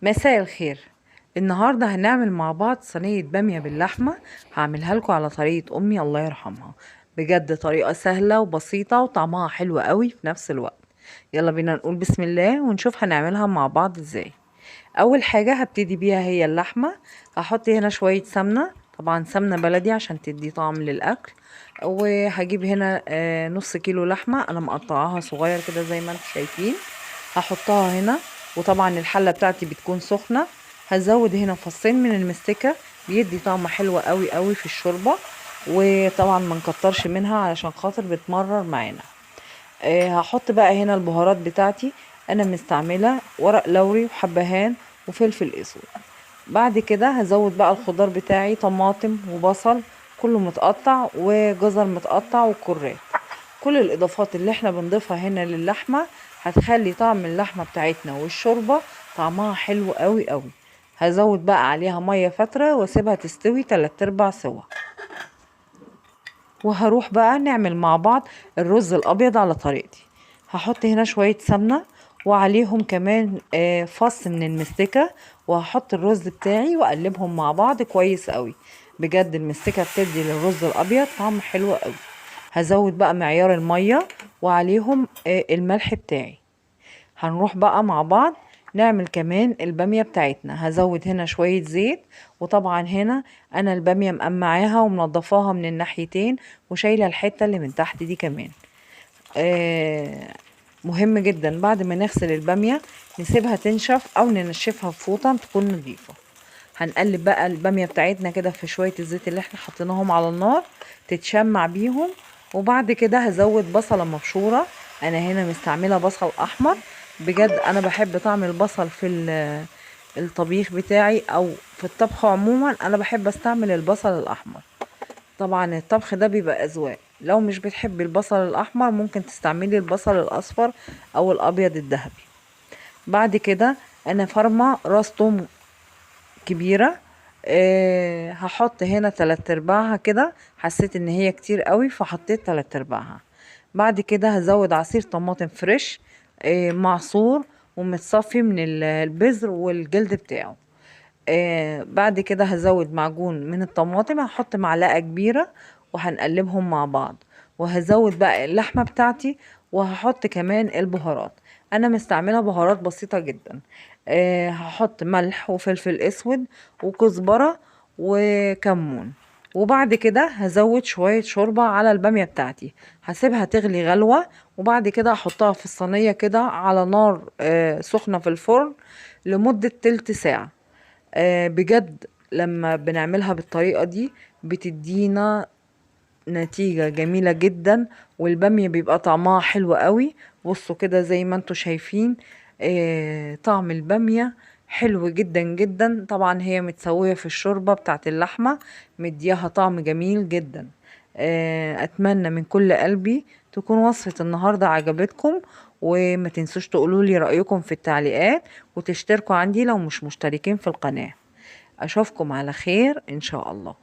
مساء الخير. النهارده هنعمل مع بعض صينية باميه باللحمه، هعملها لكم على طريقه امي الله يرحمها. بجد طريقه سهلة وبسيطة وطعمها حلو قوي في نفس الوقت. يلا بينا نقول بسم الله ونشوف هنعملها مع بعض ازاي. اول حاجة هبتدي بيها هي اللحمة. هحط هنا شوية سمنه، طبعا سمنه بلدي عشان تدي طعم للاكل. وهجيب هنا نص كيلو لحمه، انا مقطعاها صغير كده زي ما انتم شايفين، هحطها هنا. وطبعا الحلة بتاعتي بتكون سخنة. هزود هنا فصين من المستكه، بيدي طعم حلو قوي قوي في الشوربة، وطبعا ما نكترش منها علشان خاطر بتمرر معانا. هحط بقى هنا البهارات بتاعتي، انا مستعملة ورق لوري وحبهان وفلفل اسود. بعد كده هزود بقى الخضار بتاعي، طماطم وبصل كله متقطع وجزر متقطع وكرات. كل الاضافات اللي احنا بنضيفها هنا للحمه هتخلي طعم اللحمة بتاعتنا والشوربه طعمها حلو قوي قوي. هزود بقى عليها مية فترة واسيبها تستوي 3/4 سوا. وهروح بقى نعمل مع بعض الرز الابيض على طريقتي. هحط هنا شوية سمنه وعليهم كمان فص من المستكه، وهحط الرز بتاعي واقلبهم مع بعض كويس قوي. بجد المستكه بتدي للرز الابيض طعم حلو قوي. هزود بقى معيار المية وعليهم الملح بتاعي. هنروح بقى مع بعض نعمل كمان البامية بتاعتنا. هزود هنا شوية زيت، وطبعا هنا انا البامية مقمعاها ومنضفاها من الناحيتين وشايلة الحتة اللي من تحت دي كمان. مهم جدا بعد ما نغسل البامية نسيبها تنشف او ننشفها في فوطة تكون نظيفة. هنقلب بقى البامية بتاعتنا كده في شوية الزيت اللي احنا حطيناهم على النار تتشمع بيهم. وبعد كده هزود بصلة مبشورة، انا هنا مستعملة بصل احمر. بجد انا بحب طعم البصل في الطبيخ بتاعي او في الطبخ عموما، انا بحب استعمل البصل الاحمر. طبعا الطبخ ده بيبقى اذواق، لو مش بتحبي البصل الاحمر ممكن تستعملي البصل الاصفر او الابيض الذهبي. بعد كده انا فرمة راس توم كبيرة، هحط هنا 3/4 كده، حسيت ان هي كتير قوي فحطيت 3/4. بعد كده هزود عصير طماطم فريش، معصور ومتصفي من البذر والجلد بتاعه. بعد كده هزود معجون من الطماطم، هحط معلقة كبيرة وهنقلبهم مع بعض. وهزود بقى اللحمة بتاعتي، وهحط كمان البهارات. انا مستعملة بهارات بسيطة جدا، هحط ملح وفلفل اسود وكزبرة وكمون. وبعد كده هزود شوية شوربة على البامية بتاعتي، هسيبها تغلي غلوة، وبعد كده هحطها في الصينية كده على نار سخنة في الفرن لمدة تلت ساعة. بجد لما بنعملها بالطريقة دي بتدينا نتيجة جميلة جدا، والبامية بيبقى طعمها حلو قوي. بصوا كده زي ما انتوا شايفين، طعم البامية حلو جدا جدا. طبعا هي متسوية في الشوربة بتاعت اللحمة، مدياها طعم جميل جدا. اتمنى من كل قلبي تكون وصفة النهاردة عجبتكم، وما تنسوش تقولوا لي رأيكم في التعليقات، وتشتركوا عندي لو مش مشتركين في القناة. اشوفكم على خير ان شاء الله.